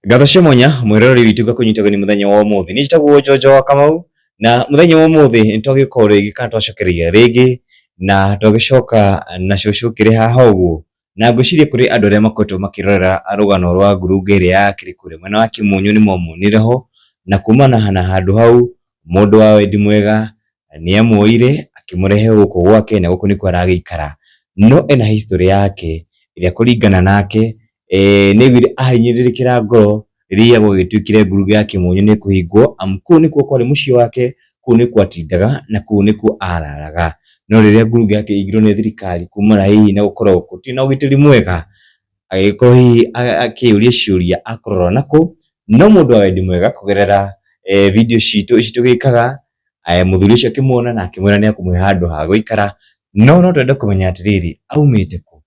Ngatho cia mwanya mwiroreri witũ ngakũnyita ũgeni mũthenya wa ũmũthĩ. Niĩ njĩtagwo Njonjo wa Kamau na mũthenya wa ũmũthĩ nĩ twagĩkorwo rĩngĩ kana twacokereria rĩngĩ na twagĩcoka na cũcũ ũkĩrĩ haha ũguo, na ngwĩciria kũrĩ andũ arĩa makoretwo makĩrorera rũgano rwa ngurunga ĩrĩa yakĩrĩ kũrĩa mwena wa Kĩmunyũ nĩ mamuonire ho, na kumana na handũ hau mũndũ wa wendi mwega nĩ amuoire akĩmũrehe gũkũ gwake na gũkũ nĩkuo aragĩikara. No ena history yake ĩrĩa kũringana nake nĩ aiguire ahinyĩrĩrĩkĩra ngoro rĩrĩa gwagĩtuĩkire ngurunga ya Kĩmunyũ nĩ ĩkũhingwo, amu kũu nĩkuo kwarĩ mũciĩ wake, kũu nĩkuo atindaga na kũu nĩkuo araraga. No rĩrĩa ngurunga yakĩhingirwo nĩ thirikari kumana hihi na gũkorwo gũtirĩ na ũgitĩri mwega, agĩgĩkorwo hihi akĩyũria ciũria akũrora nakũ, no mũndũ wa wendi mwega kũgerera video citũ ici tũgĩkaga, mũthuri ũcio akĩmuona na akĩmwĩra nĩ ekũmũhe handũ ha gũikara, no no twende kũmenya atĩrĩrĩ, aumĩte kũ?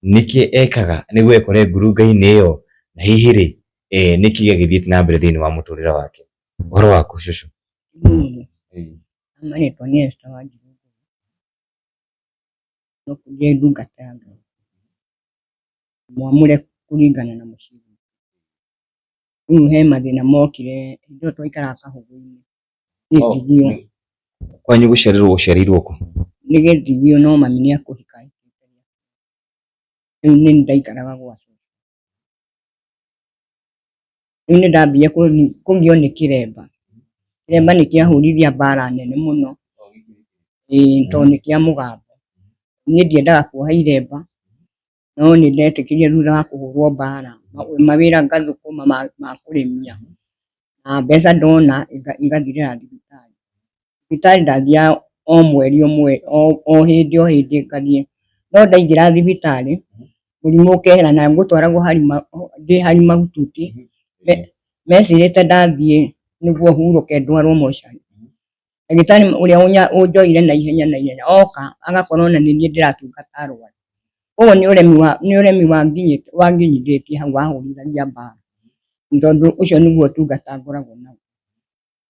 Nĩkĩ ekaga nĩguo ekore ngurunga-inĩ ĩyo? Na hihi rĩ, nĩkĩ gĩagĩthiĩte na mbere thĩinĩ wa mũtũrĩre wake? Ũhoro waku cũcũ? Marĩtwa nĩ Esther Wanjirũ no ndĩ ndungata ya Ngai, mwamũre kũringana na mũciĩ witũ. Rĩu he mathĩna mokire hĩndĩ ĩyo twaikaraga Kahũgũ-inĩ, gĩthigio. Kwanyu gũciarĩrwo ũciarĩirwo kũ? Nĩ gĩthigio no mami nĩ ekũhika ahikĩte. Rĩu nĩ niĩ ndaikaraga gwa cũcũ. Rĩu nĩ ndambire kũgio nĩ kĩremba. Kĩremba nĩ kĩahũrithia mbara nene mũno, ĩĩ tondũ nĩ kĩa mũgambo. Niĩ ndiendaga kuoha iremba, no nĩ ndetĩkĩrire thutha wa kũhũrwo mbara, mawĩra ngathũkũma ma kũrĩmia, na mbeca ndona igathirĩra thibitarĩ. Thibitarĩ ndathiaga o mweri o mweri, o hĩndĩ o hĩndĩ ngathiĩ, no ndaingĩra thibitarĩ, mũrimũ ũkehera na ngũtwaragwo ndĩ hari mahututi, mecirĩte ndathiĩ nĩguo hurũke ndwarwo mocarĩ. Ndagĩtarĩ ũrĩa ũnjoire na ihenya na ihenya oka agakorwo ona nĩ niĩ ndĩratungata arwaru. Koguo nĩ ũremi wa nĩ ũremi wanginyithĩtie hau wahũrithagia mbara, tondũ ũcio nĩguo ũtungata ngoragwo naguo.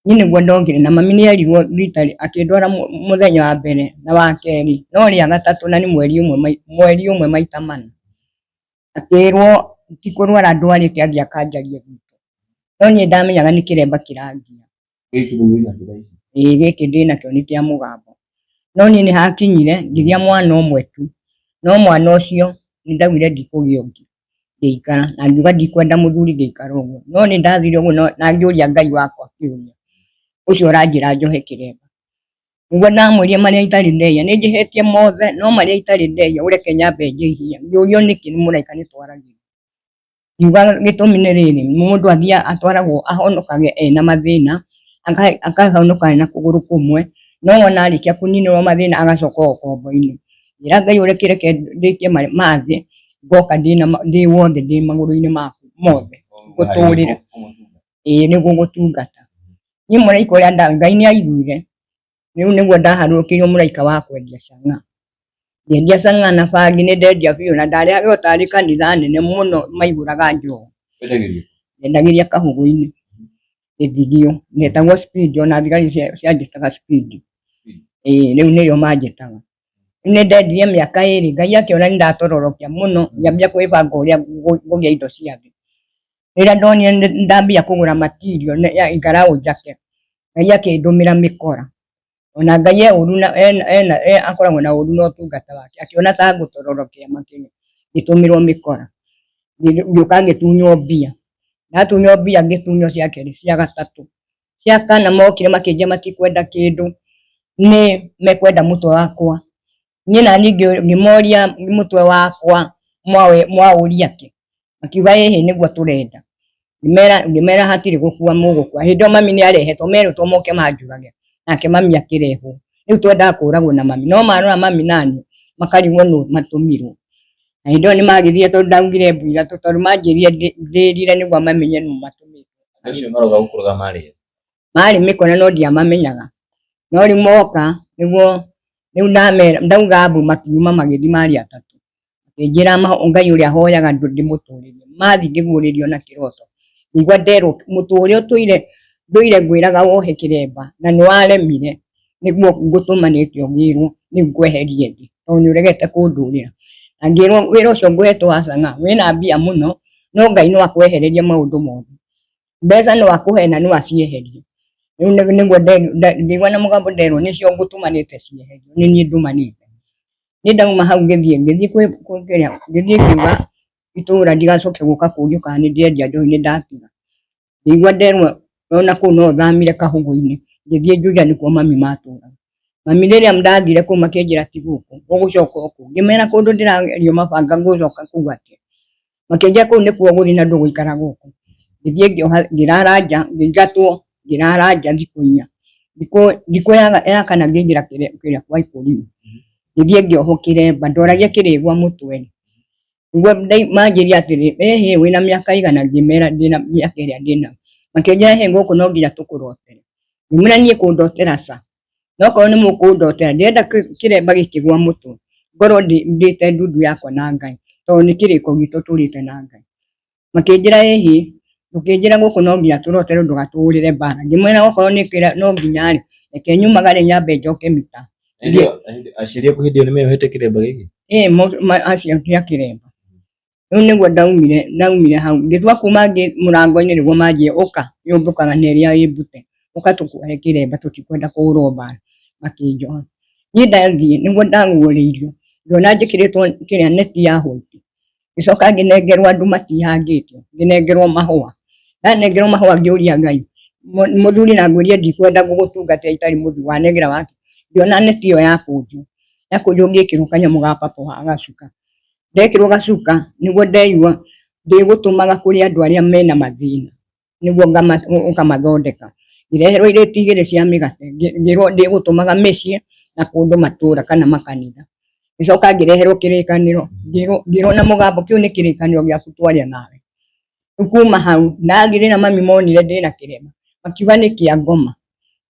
Niĩ nĩguo ndokire na mami nĩ erirwo rita akĩndwara mũthenya wa mbere na wa kerĩ, no rĩa gatatũ na nĩ mweri ũmwe mweri ũmwe maita mana, akĩrwo ti kũrwara ndwarĩte athiĩ akanjarie gwitũ. No niĩ ndamenyaga nĩ kĩremba kĩrangia. Gĩkĩ rĩu wĩnakĩo thaa ici? Ĩĩ gĩkĩ ndĩnakĩo nĩ kĩa mũgambo. No niĩ nĩ hakinyire ngĩgĩa mwana ũmwe tu, no mwana ũcio nĩ ndaugire ndikũgĩa ũngĩ, ngĩikara na ngiuga ndikwenda mũthuri ngĩikara ũguo. No nĩ ndathire ũguo na ngĩũria Ngai wakwa kĩũria, ũcio ũranjĩra njohe kĩremba. Nĩguo ndamwĩrire marĩa itarĩ ndehia, nĩ njĩhĩtie mothe no marĩa itarĩ ndehia ũreke nyambe njĩhie. Ngĩũrio nĩkĩ nĩ mũraika nĩ twaragĩria. Ngiuga gĩtũmi nĩ rĩrĩ, mũndũ athiaga atwaragwo ahonokage ena mathĩna, akahonoka ena kũgũrũ kũmwe, no wona arĩkia kũninĩrwo mathĩna agacoka o ũkombo-inĩ. Ngĩra Ngai ũreke reke ndĩkie mathĩ, ngoka ndĩ wothe ndĩ magũrũ-inĩ maku mothe, ngũtũrĩre. Ĩĩ nĩ gũgũtungata. Niĩ mũraika ũrĩa Ngai nĩ aiguire, Rĩu nĩguo ndaharũrũkĩirio mũraika wa kwendia cang'aa. Ngĩendia cang'aa na bangi nĩ ndendia biũ na ndarĩhagĩrwo tarĩ kanitha nene mũno maihũraga njoho. Wendagĩria kũ? Ndendagĩria Kahũgũ-inĩ, Gĩthigio, ndetagwo Speed ona thigari cianjĩtaga Speed. Ĩĩ rĩu nĩrĩo manjĩtaga. Nĩ ndendirie mĩaka ĩrĩ, Ngai akĩona nĩ ndatororokia mũno, ngĩambia kwĩbanga ũrĩa ngũgĩa indo cia thĩ. Rĩrĩa ndonire ndambia kũgũra material ya ngaraũ njake, Ngai akĩndũmĩra mĩkora. Ona Ngai e ũru na ena ena akoragwo na ũru na ũtungata wake, akĩona ta ngũtororokea makĩria, ngĩtũmĩrwo mĩkora. Ngĩũka ngĩtunywo mbia, ndatunywo mbia ngĩtunywo cia kerĩ, cia gatatũ, cia kana mokire makĩnjĩra matikwenda kĩndũ, nĩ mekwenda mũtwe wakwa. Niĩ naniĩ ngĩmoria mũtwe wakwa mwaũria kĩ? Makiuga ĩhĩ nĩguo tũrenda. Ngĩmera hatirĩ gũkua mũgũkua. Hĩndĩ ĩyo mami nĩ arehetwo, merĩtwo moke manjũrage, nake mami akĩrehwo. Rĩu twendaga kũragwo na mami, no marora mami naniĩ makarigwo nũ matũmirwo. Na hĩndĩ ĩyo nĩ magĩthire tondũ ndaugire mbu ithatũ tondũ manjĩrire ndĩrire nĩguo mamenye nũ matũmĩtwo. Andũ acio maroka gũkũraga marĩ a? Marĩ mĩkora no ndiamamenyaga. No rĩu moka nĩguo rĩu ndamera ndauga mbu makiuma magĩthiĩ marĩ atatũ. Makĩnjĩra Ngai ũrĩa hoyaga ndĩmũtũrĩrie. Mathiĩ ngĩguũrĩrio na kĩroto. Ngĩigua nderwo mũtwe ũrĩa ũtũire ndũire ngwĩraga wohe kĩremba na nĩ waremire nĩguo ngũtũmanĩte ũgĩrwo rĩu ngweherie thĩ tondũ nĩ ũregete kũndũrĩra. Na ngĩrwo wĩra ũcio ngũhetwo wa cang'aa wĩna mbia mũno. No Ngai no akwehererie maũndũ mothe. Mbeca no akũhe na no acieherie. Rĩu nĩguo ngĩigua na mũgambo nderwo nĩcio ngũtũmanĩte cieherio, nĩ niĩ ndũmanĩte. Niĩ ndauma hau ngĩthiĩ ngĩthiĩ kwĩ kĩrĩa ngĩthiĩ ngiuga itũra ndigacoke gũka kũrio kana nĩ ndĩrendia njohi nĩ ndatiga. Ngĩigua nderwo ona kũu no thamire kahũgũ-inĩ, ngĩthiĩ Juja nĩkuo mami matũraga. Mami rĩrĩa ndathire kũu makĩnjĩra ti gũkũ, ũgũcoka o kũu. Ngĩmera kũndũ ndĩragerio mabanga ngũcoka kũu atĩa. Makĩnjĩra kũu nĩkuo ũgũthiĩ na ndũgũikara gũkũ. Ngĩthiĩ ngĩoha ngĩrara nja, ngĩingatwo, ngĩrara nja thikũ inya. Thikũ ya kana ngĩingĩra kĩrĩa kwa ikũrinũ. Ngĩthiĩ ngĩohwo kĩremba, ndoragia kĩrĩgwa mũtwe. Nĩguo manjĩrire atĩrĩ, ĩhĩ wĩna mĩaka ĩigana? Ngĩmera ndĩna mĩaka ĩrĩa ndĩnayo. Makĩnjĩra hĩ gũkũ no nginya tũkũrotere. Ngĩmwĩra niĩ kũndotera ca, no korwo nĩ mũkũndotera ndĩrenda kĩremba gĩkĩgwa mũtwe ngorwo ndĩte ndundu yakwa na Ngai, tondũ nĩ kĩrĩko gitũ tũrĩte na Ngai. Makĩnjĩra ĩhĩ, ũkĩnjĩra gũkũ no nginya tũroterwo ndũgatũhũrĩre mbara. Ngĩmwĩra okorwo nĩ no nginya rĩ, reke nyumagare nyambe njoke mita. Aciari aku hĩndĩ ĩyo nĩ meyohete kĩremba gĩkĩ? Ĩĩ acio ti a kĩremba. Rĩu nĩguo ndaumire ndaumire hau ngĩtua kuma mũrango-inĩ nĩguo manjie ũka yũmbũkaga na ĩrĩa ĩ mbute, ũka tũkuohe kĩremba tũtikwenda kũhũrwo mbara, makĩnjoha. Niĩ ndathiĩ nĩguo ndagũrĩirio ngĩona njĩkĩrĩtwo kĩrĩa neti ya white. Ngĩcoka ngĩnengerwo andũ matihangĩtio, ngĩnengerwo mahũa. Ndanengerwo mahũa ngĩũria Ngai, mũthuri na ngwĩrire ndikwenda gũgũtungatĩra itarĩ mũthuri wanengera wakĩ? Ngĩona neti ĩyo yakũnjwo, yakũnjwo ngĩkĩrwo kanyamũ ga purple haha gacuka. Ndekĩrwo gacuka nĩguo ndeigua ndĩgũtũmaga kũrĩ andũ arĩa mena mathĩna. Nĩguo ũkamathondeka. Ngĩreherwo irĩti igĩrĩ cia mĩgate, ngĩrwo ndĩgũtũmaga mĩciĩ na kũndũ matũra kana makanitha. Ngĩcoka ngĩreherwo kĩrĩkanĩro, ngĩrwo na mũgambo kĩu nĩ kĩrĩkanĩro gĩaku twaria nawe. Rĩu kuma hau, ndathiĩ rĩrĩa mami monire ndĩna kĩrema, makiuga nĩ kĩa ngoma.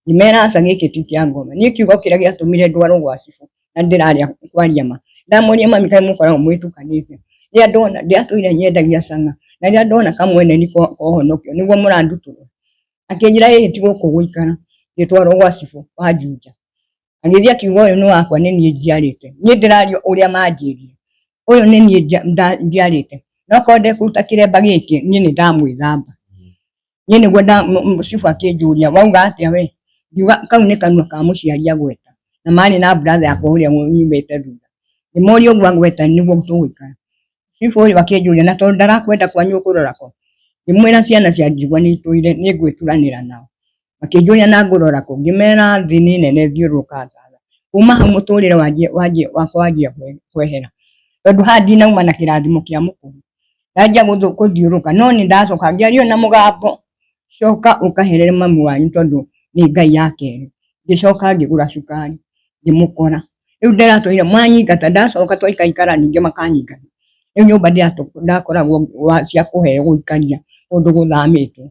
Ngĩmera aca gĩkĩ ti kĩa ngoma. Niĩ kiugo kĩrĩa gĩatũmire ndwarwo gwa cibũ na ndĩraria kwaria ma. Ndamũria mami kaĩ mũkoragwo mwĩtukanĩtie. Rĩrĩa ndona ndĩratũire nyendagia cang'a na rĩrĩa ndona kamweneni kohonokio nĩguo mũrandutũrũra. Akĩnjĩra ĩhĩ ti gũkũ gũikara. Ngĩtwarwo gwa cibũ wa Juja. Agĩthiĩ akiuga ũyũ nĩ wakwa nĩ niĩ njiarĩte. Niĩ ndĩraria ũrĩa manjĩrire. Ũyũ nĩ niĩ njiarĩte. No korwo ndekũruta kĩremba gĩkĩ niĩ nĩ ndamwĩthamba. Niĩ nĩguo cibũ akĩnjũria wauga atĩa we? Ngiuga kau nĩ kanua ka mũciari agweta. Na marĩ na brother yakwa ũrĩa nyumĩte thutha. Ngĩmoria ũguo agweta nĩguo tũgũikara. Cibũ ũyũ akĩnjũria na tondũ ndarakwenda kwanyu ũkũrora kũ? Ngĩmwĩra ciana cia ndigwa nĩ itũire nĩ ngwĩturanĩra nao. Makĩnjũria na ngũrora kũ? Ngĩmera thĩ nĩ nene thiũrũrũka thĩ. Kuma hau mũtũrĩre wakwa wanjia kwehera. Tondũ haha ndinauma na kĩrathimo kĩa mũkũrũ. Ndanjia gũthiũrũrũka no nĩ ndacoka ngĩario na mũgambo, coka ũkaherere mami wanyu tondũ nĩ Ngai ya kerĩ. Ngĩcoka ngĩgũra cukari ngĩmũkora. Rĩu ndĩratũire manyingata ndacoka twaikaikara ningĩ makanyingata. Rĩu nyũmba ndakoragwo cia kũheo gũikaria kũndũ gũthamĩtwo.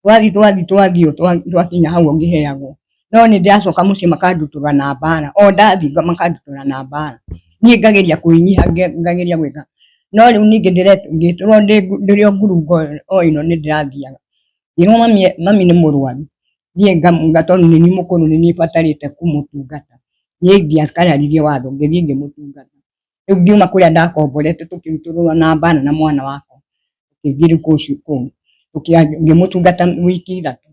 Twathiĩ twathiĩ twathiĩ ũũ twakinya hau ngĩheagwo. No nĩ ndĩracoka mũciĩ makandutũra na mbara, o ndathiĩ makandutũra na mbara. Niĩ ngageria kwĩnyiha ngageria gwĩka, no rĩu ningĩ ngĩtũrwo ndĩrĩ o ngurunga o ĩno nĩ ndĩrathiaga. Ngĩrwo mami nĩ mũrwaru, thiĩ tondũ nĩ niĩ mũkũrũ nĩ niĩ batarĩte kũmũtungata. Niĩ ndiakararirie watho ngĩthiĩ ngĩmũtungata. Rĩu ngiuma kũrĩa ndakomborete tũkĩrutũrũrwo na mbara na mwana wakwa. Ngĩthiĩ rĩu kũu ngĩmũtungata wiki ithatũ.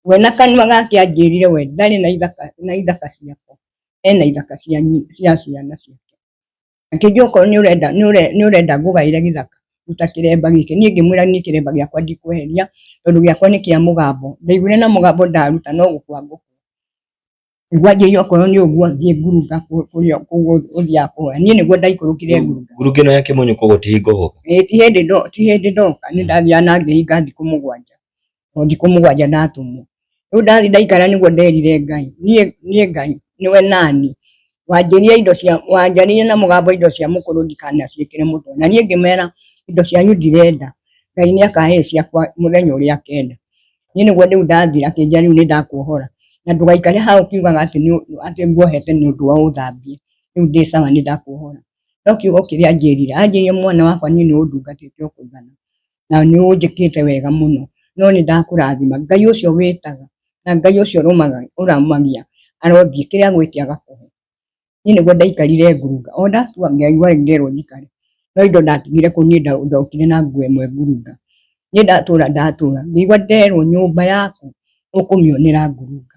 We na kanua gake anjĩrire we ndarĩ na ithaka ciakwa, ena ithaka cia ciana ciake. Akĩnjĩra okorwo nĩ ũrenda ngũgaĩre gĩthaka, ruta kĩremba gĩkĩ. Niĩ ngĩmwĩra niĩ kĩremba gĩakwa ndikweheria tondũ gĩakwa nĩ kĩa mũgambo. Ndaiguire na mũgambo ndaruta no gũkua ngũkua. Nĩguo anjĩrire okorwo nĩ ũguo thiĩ ngurunga kũrĩa ũthiaga kũhoya. Niĩ nĩguo ndaikũrũkire ngurunga. Ngurunga ĩno ya Kĩmunyũ koguo ti hingo ũgoka? Ĩĩ ti hĩndĩ ndoka, nĩ ndathiaga na ngĩhinga thikũ mũgwanja, o thikũ mũgwanja ndatũmwo. Rĩu ndathiĩ ndaikara nĩguo nderire Ngai, niĩ Ngai nĩwe nani, wanjĩrire indo cia wanjarĩirie na mũgambo indo cia mũkũrũ ndikanaciĩkĩre mũtwe. Na niĩ ngĩmera indo cianyu ndirenda, Ngai nĩ akahe ciakwa mũthenya ũrĩa akenda. Niĩ nĩguo rĩu ndathire akĩnjĩra rĩu nĩ ndakuohora na ndũgaikare hau ũkiugaga atĩ atĩ nguohete nĩ ũndũ wa ũthambie, rĩu ndĩ sawa nĩ ndakuohora. No kiugo kĩrĩa anjĩrire, anjĩrire mwana wakwa niĩ nĩ ũndungatĩte o kũigana na nĩ ũnjĩkĩte wega mũno, no nĩ ndakũrathima. Ngai ũcio wĩtaga na Ngai ũcio ũrũmagia arothiĩ kĩrĩa agwĩtia agakũhe. Niĩ nĩguo ndaikarire ngurunga, o ndatua ngaigua nderwo njikare. No indo ndatigire kũu niĩ ndokire na nguo ĩmwe ngurunga. Niĩ ndatũra ndatũra ngĩigua nderwo nyũmba yaku ũkũmĩonera ngurunga,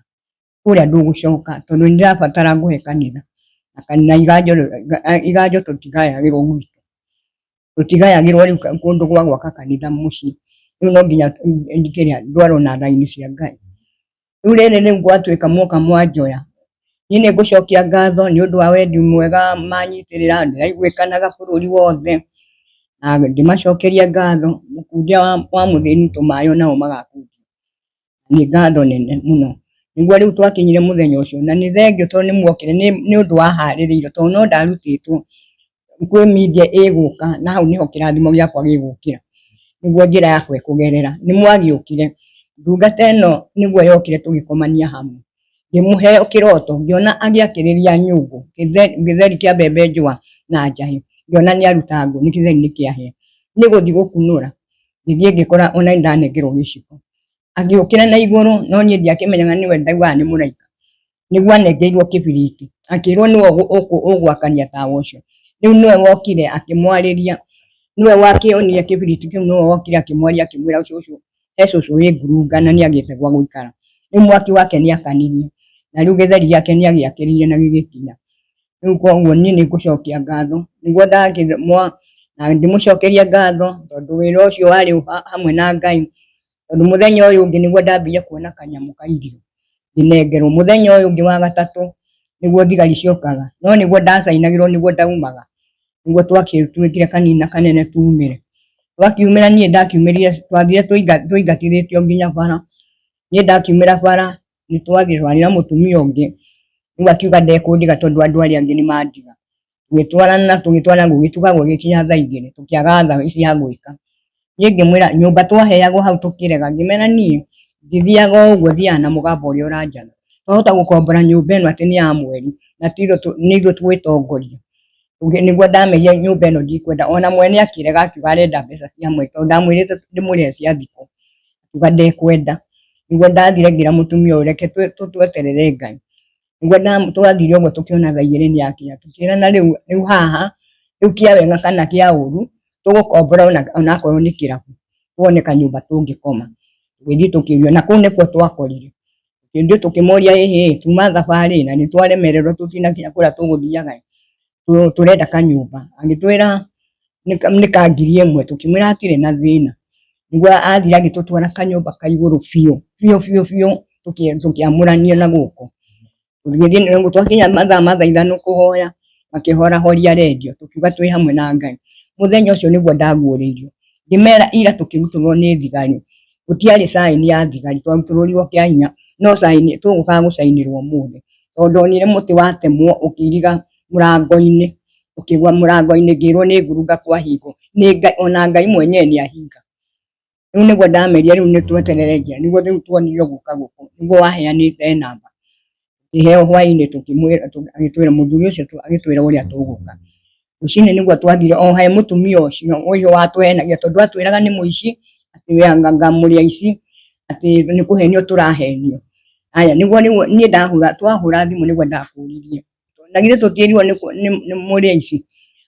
kũrĩa ndũgũcoka tondũ nĩ ndĩrabatara ngũhe kanitha. Na iganjo, iganjo tũtigayagĩrwo gwitũ, tũtigayagĩrwo rĩu kũndũ gwa gwaka kanitha mũciĩ, rĩu no nginya kĩrĩa ndwarwo na thaini cia Ngai. Rĩu rĩrĩ rĩu gwatuĩka mwoka mwanjoya, niĩ nĩ ngũcokia ngatho nĩ ũndũ wa wendi mwega manyitĩrĩra, ndĩraiguĩkanaga bũrũri wothe, na ndĩmacokerie ngatho, mũkundia wa mũthĩni tũmaĩ onao magakundia, nĩ ngatho nene mũno. Nĩguo rĩu twakinyire mũthenya ũcio, na nĩ thengiũ tondũ nĩ mwokire, nĩ ũndũ waharĩrĩirio tondũ no ndarutĩtwo kwĩ media ĩgũka na hau nĩho kĩrathimo gĩakwa gĩgũkĩra, nĩguo njĩra yakwa ĩkũgerera. Nĩ mwagĩũkire, ndungata ĩno nĩguo yokire tũgĩkomania hamwe, ngĩmũhe kĩroto ngĩona agĩakĩrĩria nyũngũ, gĩtheri kĩa mbembe njũa na njahĩ, ngĩona nĩ aruta ngũ, nĩ gĩtheri nĩ kĩahĩa. Niĩ gũthiĩ gũkunũra, ngĩthiĩ ngĩkora ona nĩ ndanengerwo gĩciko. Agĩũkĩra na igũrũ, no niĩ ndiakĩmenyaga nĩwe ndaugaga nĩ mũraika. Nĩguo anengeirwo kĩbiriti, akĩrwo nĩwe ũgwakania tawa ũcio. Rĩu nĩwe wokire akĩmwarĩria, nĩwe wakĩonire kĩbiriti kĩu, nĩwe wokire akĩmwaria akĩmwĩra cũcũ, he cũcũ wĩ ngurunga na nĩ agĩte gwa gũikara. Rĩu mwaki wake nĩ akanirie, na rĩu gĩtheri gĩake nĩ agĩakĩrĩire na gĩgĩkinya. Rĩu koguo niĩ nĩ ngũcokia ngatho, nĩguo na ndĩmũcokerie ngatho tondũ wĩra ũcio warĩ hamwe na Ngai, tondũ mũthenya ũyũ ũngĩ nĩguo ndambire kuona kanyamũ ka irio ngĩnengerwo. Mũthenya ũyũ ũngĩ wa gatatũ nĩguo thigari ciokaga, no nĩguo ndacainagĩrwo nĩguo ndaumaga, nĩguo twagĩtuĩkire kanini na kanene tumĩre. Twakiumĩra niĩ ndakiumĩrire, twathire tũingatithĩtio nginya bara, niĩ ndakiumĩra bara nĩ twathiĩ twarĩ na mũtumia ũngĩ, rĩu akiuga ndekũndiga tondũ andũ arĩa angĩ nĩ mandiga. Tũgĩtwarana tũgĩtwarana gũgĩtuka gũgĩkinya thaa igĩrĩ tũkĩaga thaa cia gwĩka. Niĩ ngĩmwĩra nyũmba twaheagwo hau tũkĩrega, ngĩmera niĩ ndithiaga o ũguo thiaga na mũgambo ũrĩa ũranjatha. Twahota gũkombora nyũmba ĩno atĩ nĩ ya mweri na ti nĩ ithuĩ tũgwĩtongoria. Nĩguo ndamerire nyũmba ĩno ndikwenda, ona mwene akĩrega akiuga arenda mbeca cia mweri tondũ ndamwĩrĩte ndĩmũrĩhe cia thikũ, akiuga ndekwenda. Nĩguo ndathire ngĩra mũtumia ũyũ reke tweterere Ngai. Nĩguo twathire ũguo tũkĩona thaa igĩrĩ nĩ yakinya, tũkĩrana rĩu rĩu haha, rĩu kĩa wega kana kĩa ũru, tũgũkombora onakorwo nĩ kĩrabu, tuone kanyũmba tũngĩkoma. Tũgĩthiĩ tũkĩũria, na kũu nĩkuo twakorire. Tũgĩthiĩ tũkĩmoria ĩhĩ, tuma thabarĩ na nĩ twaremererwo tũtinakinya kũrĩa tũgũthiaga ĩ, tũrenda kanyũmba. Agĩtwĩra nĩ ka 1000, tũkĩmwĩra hatirĩ na thĩna. Nĩguo athire agĩtũtwara kanyũmba ka igũrũ biũ, biũ biũ biũ, tũkĩamũranio na gũkũ. Tũgĩthiĩ twakinya mathaa ma thaa ithano kũhoya, makĩhorahoria rendio, tũkiuga twĩ hamwe na Ngai. Mũthenya ũcio nĩguo ndaguũrĩirio, ngĩmera ira tũkĩrutũrũrwo nĩ thigari, gũtiarĩ sign ya thigari, twarutũrũrirwo kĩa hinya, no sign tũgũkaga gũcainĩrwo ũmũthĩ. Tondũ ndonire mũtĩ watemwo ũkĩiriga mũrango-inĩ, ũkĩgwa mũrango-inĩ ngĩrwo nĩ ngurunga kwahingwo, nĩ Ngai, ona Ngai mwenyewe nĩ ahinga. Rĩu nĩguo ndamerire rĩu nĩ tweterere nja, nĩguo rĩu tuonirio gũka gũkũ, nĩguo waheanĩte namba. Tũkĩheo hwainĩ tũkĩmwĩra, agĩtwĩra mũthuri ũcio agĩtwĩra ũrĩa tũgũka. Rũcinĩ nĩguo twathire o he mũtumia ũcio ũcio watũhenagia tondũ atwĩraga nĩ mũici, atĩ anga mũrĩ aici, atĩ nĩ kũhenio tũrahenio. Aya nĩguo rĩu niĩ ndahũra twahũra thimũ nĩguo ndakũririe, na githĩ tũtiĩrirwo nĩ mũrĩ aici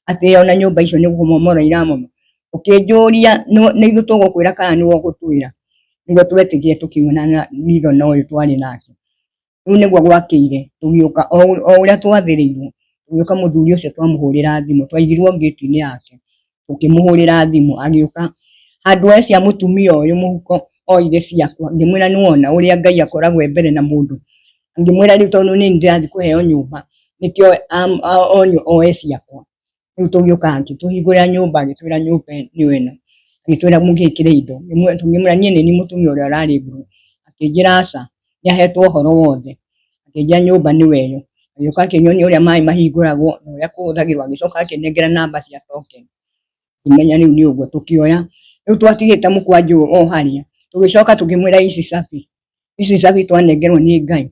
atĩ ona nyũmba icio nĩ kũmomora iramomora. Ũkĩnjũria nĩ ithuĩ tũgũkwĩra kana nĩwe ũgũtwĩra? Nĩguo twetĩkire tũkiona ritho na ũyũ twarĩ nake. Rĩu nĩguo gwakĩire, tũgĩũka o ũrĩa twathĩrĩirwo, tũgĩũka mũthuri ũcio twamũhũrĩra thimũ, twaigirwo ngĩti-inĩ yake, tũkĩmũhũrĩra thimũ agĩũka, handũ oe cia mũtumia ũyũ mũhuko oire ciakwa, ngĩmwĩra nĩ wona ũrĩa Ngai akoragwo e mbere na mũndũ, ngĩmwĩra rĩu tondũ nĩ niĩ ndĩrathiĩ kũheo nyũmba, nĩkĩo oe ciakwa. Rĩu tũgĩũka agĩtũhingũrĩra nyũmba agĩtwĩra nyũmba nĩyo ĩno, agĩtwĩra mũgĩkĩre indo, tũkĩmwĩra niĩ nĩ niĩ mũtumia ũrĩa ũrarĩ nguo, akĩnjĩra aca, nĩ ahetwo ũhoro wothe, akĩnjĩra nyũmba nĩyo ĩyo, agĩũka akĩnyonia ũrĩa maĩ mahingũragwo na ũrĩa kũhũthagĩrwo, agĩcoka akĩnengera namba cia token, ngĩmenya rĩu nĩ ũguo, tũkĩoya, rĩu twatigĩte mũkwanjũ o harĩa, tũgĩcoka tũkĩmwĩra ici cabi, ici cabi twanengerwo nĩ Ngai,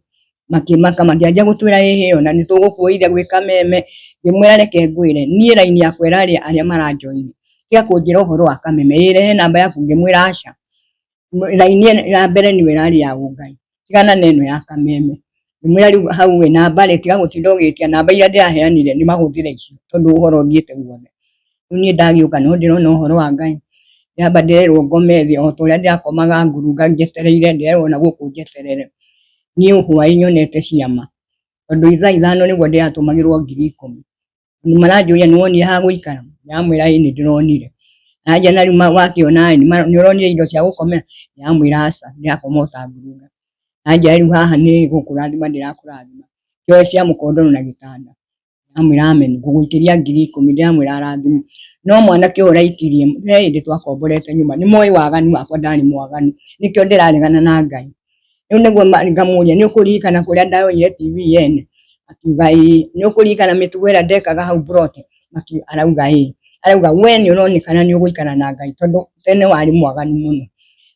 makĩmaka makĩanjia gũtwĩra ĩhĩ ona nĩ tũgũkuoithia gwĩ kameme, ngĩmwĩra reke ngwĩre, niĩ raini yakwa ĩrarĩa arĩa maranjoini, tiga kũnjĩra ũhoro wa kameme, ĩ rehe namba yaku, ngĩmwĩra aca, raini ya mbere nĩyo ĩrarĩ ya ũngai, tigana na ĩno ya kameme, ngĩmwĩra rĩu hau ĩ namba rĩ tiga gũtinda ũgĩtia namba iria ndĩraheanire nĩ mahũthĩre icio tondũ ũhoro ũthiĩte guothe. Rĩu niĩ ndagĩũka no ndĩrona ũhoro wa Ngai, ndĩramba ndĩrerwo ngome thĩ o ta ũrĩa ndĩrakomaga ngurunga njetereire, ndĩrerwo na gũkũ njeterere. Niĩ hwaĩ nyonete ciama, tondũ thaa 5 nĩguo ndĩratũmagĩrwo 10,000. Maranjũria nĩ wonire ha gũikara, ndĩramwĩra ĩĩ nĩ ndĩronire. Aranjĩra na rĩu wakĩona ĩ, nĩ ũronire indo cia gũkomera, ndĩramwĩra aca, ndĩrakoma o ta ngurunga. Aranjĩra rĩu haha nĩ gũkũrathima ndĩrakũrathima, kĩoe cia mũkondoro na gĩtanda. Ndĩramwĩra amen, ngũgũikĩria 10,000, ndĩramwĩra arathime. No mwanake ũyũ ũraikirie, he hĩndĩ twakomborete nyũmba, nĩ moĩ waganu wakwa ndarĩ mwaganu, nĩkĩo ndĩraregana na Ngai. Rĩu nĩguo ngamũria nĩ ũkũririkana kũrĩa ndayoire TV yene? Akiuga ĩĩ. Nĩ ũkũririkana mĩtugo ĩrĩa ndekaga hau mburoti? Arauga ĩĩ. Arauga we nĩ ũronekana nĩ ũgũikara na Ngai tondũ tene warĩ mwaganu mũno.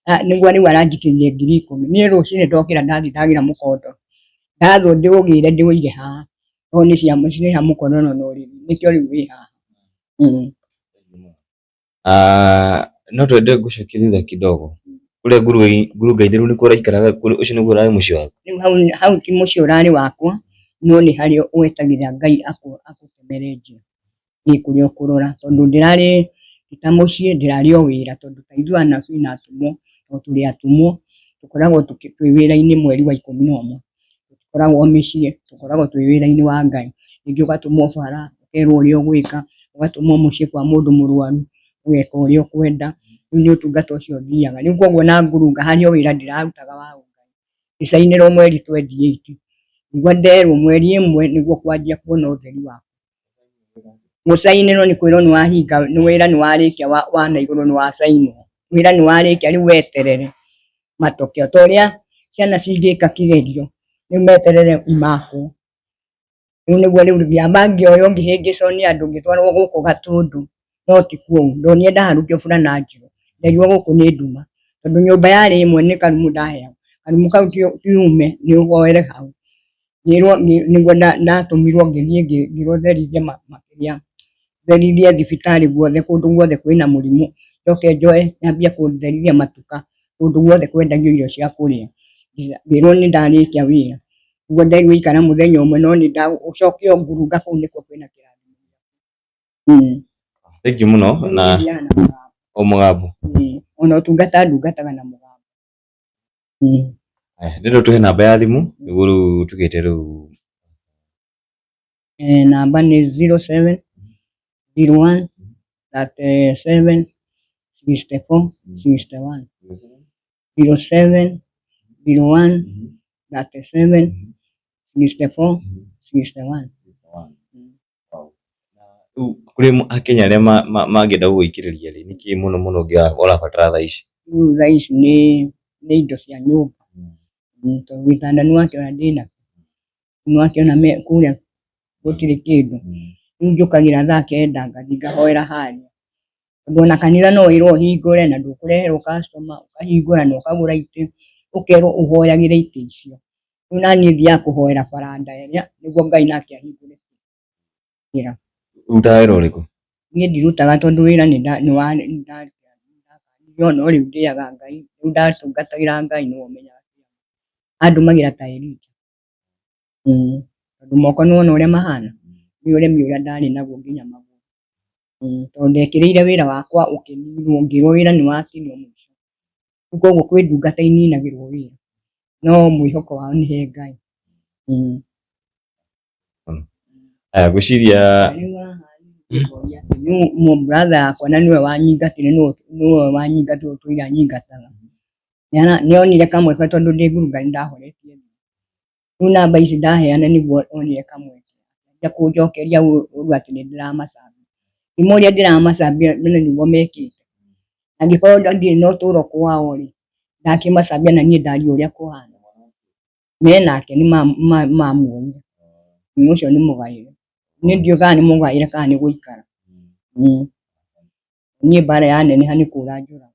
Nĩguo rĩu aranjikĩirie 10,000. Niĩ rũcinĩ ndokĩra ndathiĩ ndagĩra mũkondo, ndathwo ndĩũgĩre ndĩũige haha. Tondũ nĩ cia nĩ cia mũkonono na ũrĩrĩ nĩkĩo rĩu wĩ haha. Ah, no twende ngũcokie thutha kidogo kũrĩa ngurunga-inĩ rĩu nĩkuo ũraikaraga ũcio nĩguo ũrarĩ mũciĩ waku? Rĩu hau, hau ti mũciĩ ũrarĩ wakwa no nĩ harĩa wetagĩrĩra Ngai agũtemere njĩra ĩ kũrĩa ũkũrora tondũ ndĩrarĩ ti ta mũciĩ ndĩrarĩ o wĩra tondũ ta ithuĩ anabii na atũmwo tondũ tũrĩ atũmwo tũkoragwo twĩ wĩra-inĩ mweri wa 11. Tũtikoragwo mĩciĩ, tũkoragwo twĩ wĩra-inĩ wa Ngai. Rĩngĩ ũgatũmwo bara, ũkerwo ũrĩa ũgwĩka, ũgatũmwo mũciĩ kwa mũndũ mũrwaru, ũgeka ũrĩa ũkwenda, rĩu nĩ ũtungata ũcio thiaga. Rĩu koguo ona ngurunga harĩ o wĩra ndĩrarutaga wa ũngai. Ngĩcainĩrwo mweri 28, ngĩigua nderwo mweri 1 nĩguo kwanjia kuona ũtheri wakwa. Gũcainĩrwo nĩ kwĩrwo nĩ wahinga, wĩra nĩ warĩkia wa na igũrũ nĩ wacainwo, wĩra nĩ warĩkia rĩu weterere matokeo. Ta ũrĩa ciana cingĩka kĩgerio, rĩu meterere imakwo. Rĩu nĩguo rĩu ngĩamba ngĩoywo ngĩhĩngĩcwo nĩ andũ ngĩtwarwo gũkũ Gatũndũ, no ti kũu, ndonire ndaharũkio burana njirũ, nderirwo gũkũ nĩ nduma, tondũ nyũmba yarĩ ĩmwe nĩ karumu ndaheagwo, karumu kau ti ume nĩ ũhoere hau. Ngĩrwo nĩguo ndatũmirwo ngĩthiĩ ngĩrwo therithie makĩria, therithie thibitarĩ guothe kũndũ guothe kwĩna mũrimũ, njoke njoe nyambie kũtherithia matuka kũndũ guothe kwendagio irio cia kũrĩa. Ngĩrwo nĩ ndarĩkia wĩra, nĩguo nderirwo ikara mũthenya ũmwe no nĩ ũcoke o ngurunga kũu nĩkuo kwĩna kĩrathimo. Thank you mũno na Thiaga na mũgambo. O mũgambo. Ona ũtungata ndungataga na mũgambo. Aya, ndĩrenda ũtũhe namba ya thimũ nĩguo rĩu tũgĩte rĩu. Namba nĩ 07 01 37 64 61. 07 01 37 64 61. Rĩu kũrĩ akenya arĩa mangĩenda gũgũikĩrĩria rĩ, nĩkĩ mũno mũno ũrabatara thaa ici? Rĩu thaa ici nĩ indo cia nyũmba, tondũ gĩtanda nĩ wakĩona ndĩnakĩo, nĩ wakĩona kũrĩa gũtirĩ kĩndũ. Rĩu njũkagĩra thaa 9 ngathiĩ ngahoera harĩa, tondũ ona kanitha no wĩrwo ũhingũre na ndũkũreherwo customer, ũkahingũra na ũkagũra itĩ, ũkerwo ũhoyagĩre itĩ icio. Rĩu naniĩ thiaga kũhoera baranda ĩrĩa nĩguo Ngai nake ahingũre njĩra. Ũrutaga wĩra ũrĩkũ? Niĩ ndirutaga tondũ wĩra nĩ ndakanirio no rĩu ndĩaga Ngai, rĩu ndatungatagĩra Ngai nĩwe ũmenyaga. Andũmagĩra ta Elija, tondũ moko nĩwona ũrĩa mahana, nĩ ũremi ũrĩa ndarĩ naguo nginya magũrũ. Tondũ ndekĩrĩire wĩra wakwa ũkĩninwo, ngĩrwo wĩra nĩ wakinya mũico. Rĩu koguo kwĩ ndungata ininagĩrwo wĩra, no mwĩhoko wao nĩ he Ngai. Aya, ngwĩciria Brother yakwa na nĩwe wanyingatire, nĩwe wanyingatire ũtũire anyingataga. Nĩonire kamweke tondũ ndĩ ngurunga nĩndahoretie thimũ. Rĩu namba ici ndaheana nĩguo onire kamweke akĩanjia kũnjokeria ũru atĩ nĩndĩramacambia. Ngĩmũria ndĩramacambia na nĩguo mekĩte. Angĩkorwo ndirĩ na ũtũro kwao rĩ, ndakĩmacambia na niĩ ndaria ũrĩa kũhana. Menake nĩ mamuoire, ũcio nĩ mũgaĩre. Niĩ ndiũĩ kana nĩ mũgaĩre kana nĩ gũikara. Niĩ mbara yaneneha nĩ kũra njũraga.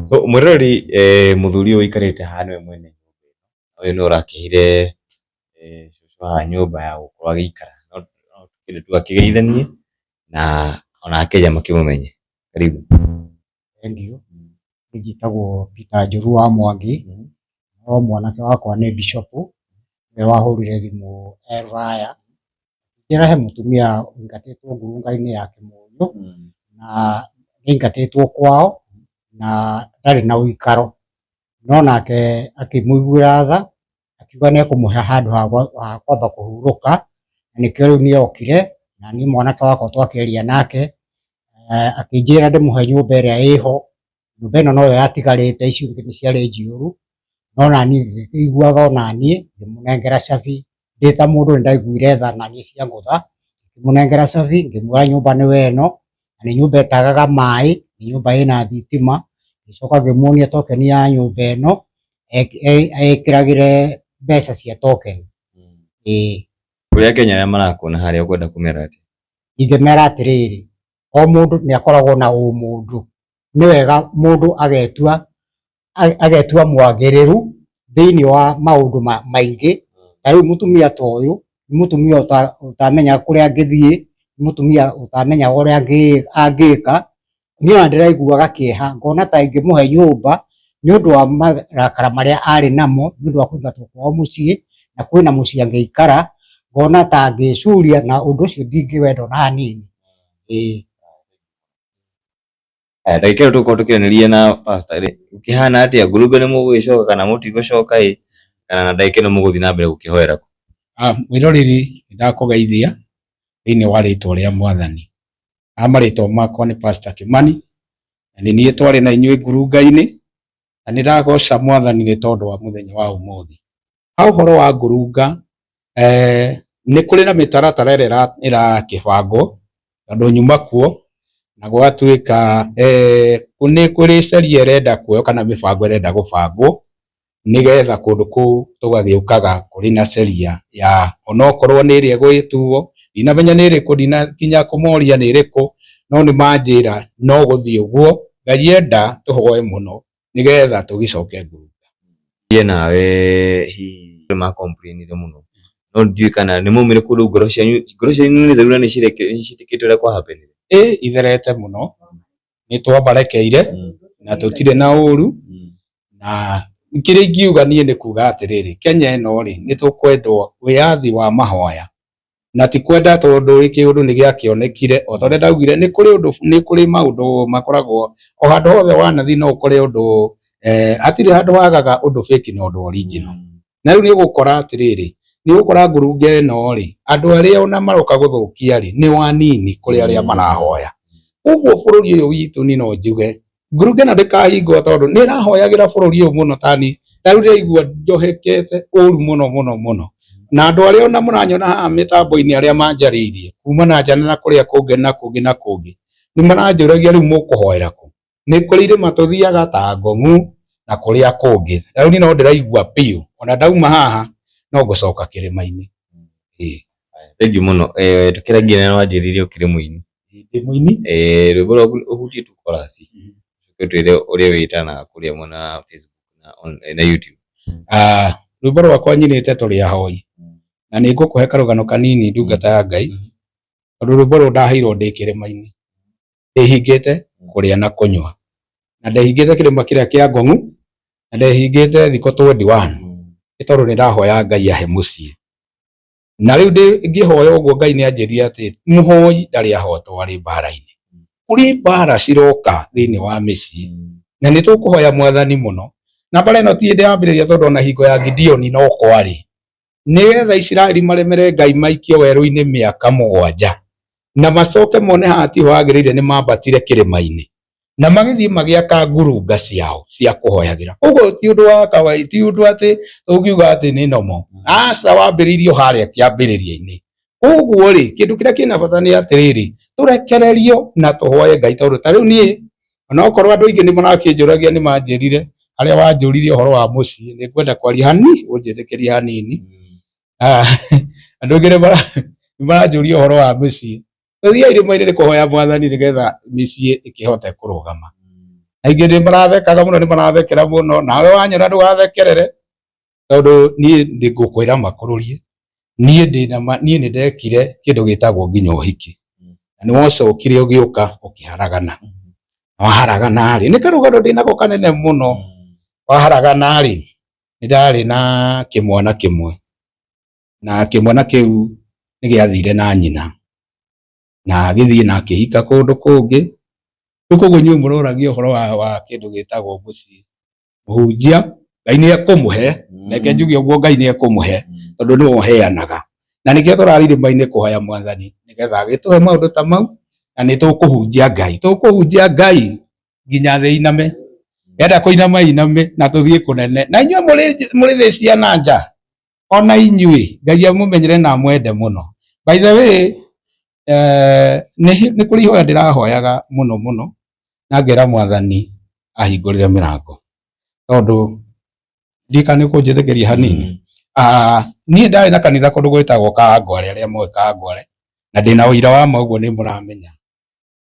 So mwĩroreri, mũthuri ũyũ ũikarĩte haha nĩwe mwene nyũmba ĩno. Ũyũ nĩwe ũrakĩheire cũcũ haha nyũmba ya gũkorwo agĩikara. No tũkĩende tu akĩgeithanie na ona akenya makĩmũmenye. Karibu. Thengiũ. Niĩ njĩtagwo Peter Njũru wa Mwangi, no mwanake wakwa nĩ Bishop, nĩwe wahũrire thimũ e rũraya. Akĩnjĩra he mũtumia ũingatĩtwo ngurunga-inĩ ya Kĩmũnyũ na nĩaingatĩtwo kwao na ndarĩ na ũikaro, no nake akĩmũiguĩra tha akiuga nĩekũmũhe handũ ha kwamba kũhurũka, na nĩkĩo rĩu nĩokire na niĩ mwanake wakwa twakĩaria nake akĩnjĩra ndĩmũhe nyũmba ĩrĩa ĩho, nyũmba ĩno noyo yatigarĩte icio ingĩ nĩ ciarĩ njihũru, no naniĩ ngĩkĩiguaga onaniĩ ngĩmũnengera cabi ndĩ ta mũndũ nĩndaiguire tha naniĩ ciangũtha, ngĩmũnengera cabi ngĩmwĩra nyũmba nĩyo ĩno, na nĩ nyũmba ĩtagaga maĩ, nĩ nyũmba ĩna thitima, ngĩcoka ngĩmuonia tokeni ya nyũmba ĩno ekĩragĩre mbeca cia tokeni. Ĩĩ. Kũrĩ akenya arĩa marakuona harĩa ũkwenda kũmera atĩa? Ingĩmera atĩrĩrĩ, o mũndũ nĩ akoragwo na ũmũndũ, nĩ wega mũndũ agetua mwagĩrĩru thĩinĩ wa maũndũ maingĩ. Ta rĩu mũtumia ta ũyũ nĩ mũtumia ũtamenya kũrĩa angĩthiĩ, nĩ mũtumia ũtamenyaga ũrĩa angĩka. Niĩ ona ndĩraiguaga kĩeha ngona ta ingĩmũhe nyũmba nĩ ũndũ wa marakara marĩa arĩ namo nĩ ũndũ wa kũingatwo kwao mũciĩ, na kwĩna mũciĩ angĩikara, ngona ta angĩcuria na ũndũ ũcio ndingĩwenda ona hanini. Ĩĩ. Aya, ndagĩka ĩno tũgũkorwo tũkĩaranĩria na pastor rĩ, gũkĩhana atĩa? Ngurunga nĩ mũgũgĩcoka kana mũtigũcoka ĩ, kana na ndagĩka ĩno mũgũthiĩ na mbere gũkĩhoera kũ? Mwĩroreri nĩ ndakũgeithia thĩinĩ wa rĩtwa rĩa Mwathani. Marĩtwa makwa nĩ Pastor Kimani na nĩ niĩ twarĩ na inyuĩ ngurunga-inĩ na nĩ ndagoca Mwathani nĩ tondũ wa mũthenya wa ũmũthĩ. Ha ũhoro wa ngurunga nĩ kũrĩ na mĩtaratara ĩrĩa ĩrakĩbangwo tondũ nyuma kuo na gwatuĩka nĩ kũrĩ sheria ĩrenda kuoywo kana mĩbango ĩrenda gũbangwo nĩgetha kũndũ kũu tũgagĩũkaga kũrĩ na sheria ya onokorwo nĩ ĩrĩa ĩgũgĩtuo, ndinamenya nĩ ĩrĩkũ, ndinakinya kũmoria nĩ ĩrĩkũ, no nĩ manjĩra no gũthiĩ ũguo, Ngai enda tũhoe mũno nĩgetha tũgĩcoke ngurunga. Niĩ nawe hihi nĩ ma complainire mũno no ndiũĩ kana nĩ maumire kũndũ ngoro cianyu nĩ theru na nĩ ciĩtĩkĩtie ũrĩa kwa happen. Ĩ itherete mũno, nĩ twamarekeire na tũtirĩ na ũru, na kĩrĩa ingiuga niĩ nĩ kuga atĩrĩrĩ, Kenya ĩno rĩ nĩ tũkwendwo wĩyathi wa mahoya, na ti kwenda tondũ kĩũndũ nĩ gĩakĩonekire o ta ũrĩa ndaugire nĩ kũrĩ ũndũ nĩ kũrĩ maũndũ makoragwo o handũ hothe wanathiĩ no ũkore ũndũ hatirĩ handũ hagaga ũndũ fake na ũndũ original. Na rĩu nĩ ũgũkora atĩrĩrĩ, nĩ ũgũkora ngurunga ĩno rĩ, andũ arĩa ona maroka gũthũkia rĩ nĩ wanini kũrĩ arĩa marahoya. Koguo bũrũri ũyũ witũ niĩ no njuge ngurunga ĩno ndĩkahingwo tondũ nĩ ĩrahoyagĩra bũrũri ũyũ mũno tani ta rĩu ndĩraigua njohekete ũru mũno mũno mũno. Na andũ arĩa ona mũranyona haha mĩtambo-inĩ arĩa manjarĩirie kuma na nja na kũrĩa kũngĩ na kũngĩ na kũngĩ nĩ maranjũragia rĩu mũkũhoera kũ? Nĩ kũrĩ irĩma tũthiaga ta Ngong'u na kũrĩa kũngĩ. Ta rĩu niĩ no ndĩraigua biũ ona ndauma haha no ngũcoka kĩrĩma-inĩ. Ĩĩ. Thengiũ mũno. Tũkĩrangia nĩ wanjĩrire ũkĩrĩ mũini. Ndĩ mũini. Rwĩmbo rwaku ũhutie tu chorus. Ũcoke ũtwĩre ũrĩa wĩtanaga kũrĩa mwena wa Facebook na YouTube. Rwĩmbo rwakwa nyinĩte tũrĩ ahoi na nĩ ngũkũhe karũgano kanini ndungata ya Ngai tondũ rwĩmbo rũrũ ndaheirwo ndĩ kĩrĩma-inĩ ndĩhingĩte kũrĩa na kũnyua na ndehingĩte kĩrĩma kĩrĩa kĩa Ngong'u na ndehingĩte thikũ 21 nĩ tondũ nĩ ndahoya Ngai ahe mũciĩ. Na rĩu ngĩhoya ũguo Ngai nĩ anjĩrire atĩ mũhoi ndarĩ ahotwo arĩ mbara-inĩ. Kũrĩ mbara ciroka thĩinĩ wa mĩciĩ na nĩ tũkũhoya Mwathani mũno. Na mbara ĩno ti hĩndĩ yambĩrĩria tondũ ona hingo ya Gideoni no kwarĩ. Nĩgetha Isiraeli maremere Ngai maikio werũ-inĩ mĩaka 7 na macoke mone haha tiho hagĩrĩire nĩ mambatire kĩrĩma-inĩ na magĩthiĩ magĩaka ngurunga ciao cia kũhoyagĩra. Koguo ti ũndũ wa kawaida, ti ũndũ atĩ ũngiuga atĩ nĩ nomo. Aca, wambĩrĩirio harĩa kĩambĩrĩria-inĩ. Koguo rĩ, kĩndũ kĩrĩa kĩna bata nĩ atĩrĩrĩ, tũrekererio na tũhoye Ngai tondũ ta rĩu niĩ onokorwo andũ aingĩ nĩ marakĩnjũragia nĩ manjĩrire harĩa wanjũririe ũhoro wa mũciĩ nĩ ngwenda kwaria hani ũnjĩtĩkĩrie hanini. Andũ aingĩ nĩ maranjũria ũhoro wa mũciĩ. Tũthiaga irĩma-inĩ nĩ kũhoya Mwathani nĩgetha mĩciĩ ĩkĩhote kũrũgama. Aingĩ nĩ marathekaga mũno, nĩ marathekera mũno, nawe wanyona ndũgathekerere tondũ niĩ ngũkwĩra makũrũrie. Niĩ ndĩna ma, niĩ nĩ ndekire kĩndũ gĩtagwo nginya ũhiki. Na nĩ wacokire ũgĩũka ũkĩharagana. Waharagana rĩ, nĩ karũgano ndĩnako kanene mũno. Waharagana rĩ, nĩ ndarĩ na kĩmwana kĩmwe. Na kĩmwana kĩu Nĩ gĩathire na nyina na agĩthiĩ na akĩhika kũndũ kũngĩ. Rĩu koguo inyuĩ mũroragia ũhoro wa kĩndũ gĩtagwo mũciĩ. Mũhunjia Ngai nĩ ekũmũhe, reke njuge ũguo, Ngai nĩ ekũmũhe tondũ nĩwe ũheanaga. Na nĩkĩo tũrarĩ irĩma-inĩ kũhoya Mwathani nĩgetha agĩtũhe maũndũ ta mau, na nĩ tũkũhunjia Ngai, tũkũhunjia Ngai nginya thĩ iname. Enda kũinama iname na tũthiĩ kũnene. Na inyuĩ mũrĩ thĩ cia na nja, ona inyuĩ Ngai amũmenyere na amwende mũno. By the way, nĩ kũrĩ ihoya ndĩrahoyaga mũno mũno na ngera Mwathani ahingũrĩre mĩrango, tondũ ndiũĩ kana nĩ ũkũnjĩtĩkĩria hanini. Niĩ ndarĩ na kanitha kũndũ gwĩtagwo Kawangware, arĩa moĩ Kawangware, na ndĩna ũira wa ma ũguo nĩ mũramenya.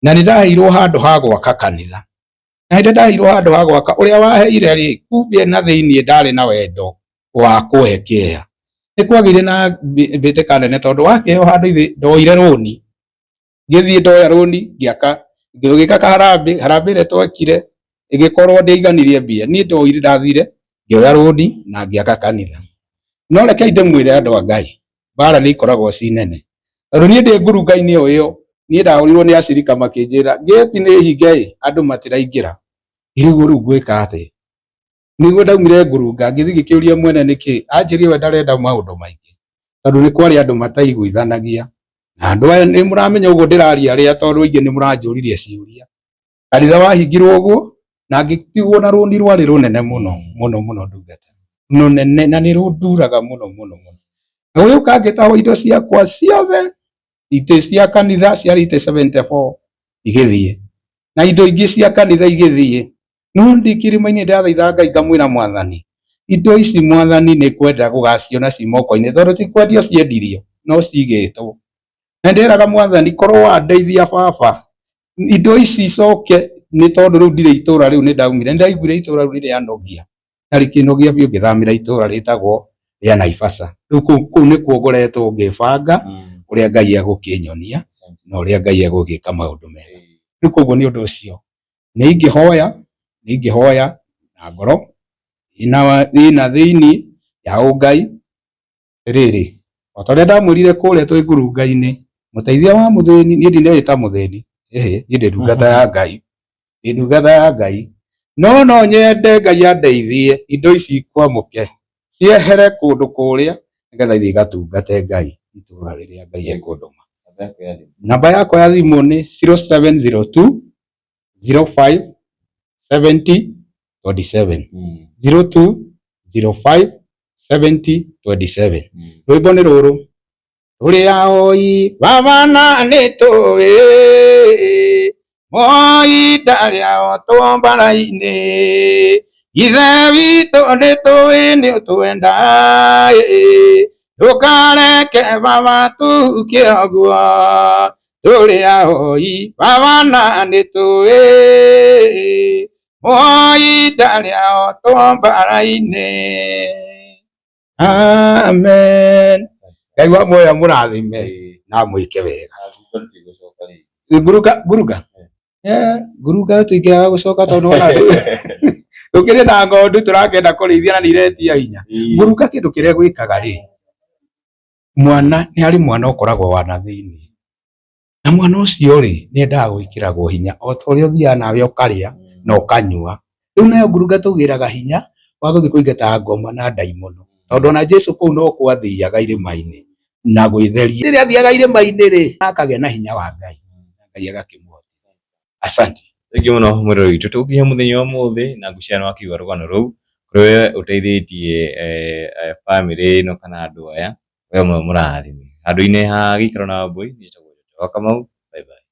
Na nĩ ndaheirwo handũ ha gwaka kanitha, na hĩndĩ ndaheirwo handũ ha gwaka, ũrĩa waheire rĩ, kumbe na thĩiniĩ ndarĩ na wendo wa kũhe kĩea. Nĩ kwagĩire na mbĩtĩka nene, tondũ wakĩheo handũ, ithe ndoire rũni, ngĩthiĩ ndoya rũni ngĩaka, ngĩgĩka kaharambĩ. Harambĩ ĩrĩa twekire ĩgĩkorwo ndĩaiganirie mbia. Niĩ ndoire, ndathire ngĩoya rũni na ngĩaka kanitha. No rekei ndĩmwĩre, andũ a Ngai, mbara nĩ ikoragwo ci nene, tondũ niĩ ndĩ ngurunga-inĩ o ĩyo, niĩ ndahũrirwo nĩ acirika makĩnjĩra ngĩti nĩ hinge ĩ, andũ matiraingĩra. Ngĩrigwo rĩu ngwĩka atĩa. Nĩguo ndaumire ngurunga ngĩthiĩ ngĩkĩũria mwene nĩkĩ, anjĩrie we ndarenda maũndũ maingĩ, tondũ nĩ kwarĩ andũ mataiguithanagia na andũ aya. Nĩ mũramenya ũguo ndĩraria arĩa, tondũ aingĩ nĩ mũranjũririe ciũria. Kanitha wahingirwo ũguo na ngĩtigwo na rũni rwarĩ rũnene mũno mũno mũno, ndungata rũnene, na nĩ rũnduraga mũno mũno mũno. Na gũgĩũka ngĩtahwo indo ciakwa ciothe, itĩ cia kanitha ciarĩ itĩ 74 igĩthiĩ, na indo ingĩ cia kanitha igĩthiĩ. No ndĩ kĩrĩma-inĩ ndathaitha Ngai, ngamwĩra, Mwathani, indo ici, Mwathani, nĩ kwenda gũgaciona ci moko-inĩ, tondũ ti kwendio ciendirio no cigĩtwo. Na ndĩraga Mwathani, korwo wandeithia baba, indo ici icoke, nĩ tondũ rĩu ndirĩ itũra rĩu, nĩ ndaumire, nĩ ndaiguire itũra rĩu nĩ rĩanogia na rĩkĩnogia biũ, ngĩthamĩra itũra rĩtagwo rĩa Naivasha. Rĩu kũu nĩkuo ngoretwo ngĩbanga ũrĩa Ngai egũkĩnyonia na ũrĩa Ngai egũgĩka maũndũ mega. Rĩu koguo nĩ ũndũ ũcio nĩ ingĩhoya na ngoro ĩna thĩinĩ ya ũngai rĩrĩ, o ta ũrĩa ndamwĩrire kũrĩa twĩ ngurunga-inĩ, mũteithia wa mũthĩni. Niĩ ndineĩta mũthĩni, ĩhĩ, niĩ ndĩ ndungata ya Ngai, ndĩ ndungata ya Ngai, no nyende Ngai andeithie indo ici ikwamũke ciehere kũndũ kũrĩa, nĩgetha ithiĩ igatungate Ngai itũra rĩrĩa Ngai ekũndũma. Namba yakwa ya thimũ nĩ 0702 05 70 27, 02 05 70 27. Rwĩmbo nĩ rũrũ: tũrĩ ahoi baba na nĩ tũĩ moi ndarĩ otwo mbara-inĩ, ithe witũ nĩ tũĩ nĩ ũtwenda, ndũkareke baba tuke ũguo. Tũrĩ ahoi baba na nĩ tũĩ moi ndarĩ otwo mbara-inĩ. Amen. Ngai wa muoyo amũrathime na mwĩke wega. Nguruka nguruka. Nguruka tũingĩaga gũcoka, tondũ wona tũkĩrĩ na ng'ondu tũrakenda kũrĩithia na nĩ iretia hinya. Nguruka kĩndũ kĩrĩa gwĩkaga rĩ, mwana nĩ harĩ mwana ũkoragwo wa na thĩinĩ, na mwana ũcio rĩ, nĩ endaga gwĩkĩragwo hinya o ta ũrĩa ũthiaga nawe ũkarĩa na ũkanyua. Rĩu nayo ngurunga tũgĩraga hinya wa gũthiĩ kũingata ngoma na ndaimono, tondũ ona Jesu kũu no kwathiaga irĩma-inĩ na gwĩtheria. Rĩrĩa athiaga irĩma-inĩ rĩ, akagĩa na hinya wa Ngai, Ngai agakĩmũhotithia. Asante. Thengiũ mũno mwĩrori witũ, tũgũkinya mũthenya wa ũmũthĩ na ngwĩciria nĩ wakĩigua rũgano rũu kũrĩ we ũteithĩtie bamĩrĩ ĩno kana andũ aya, we mũrathime. Handũ-inĩ ha gĩikaro na Wambui, niĩ njĩtagwo Joshua Kamau, bye bye.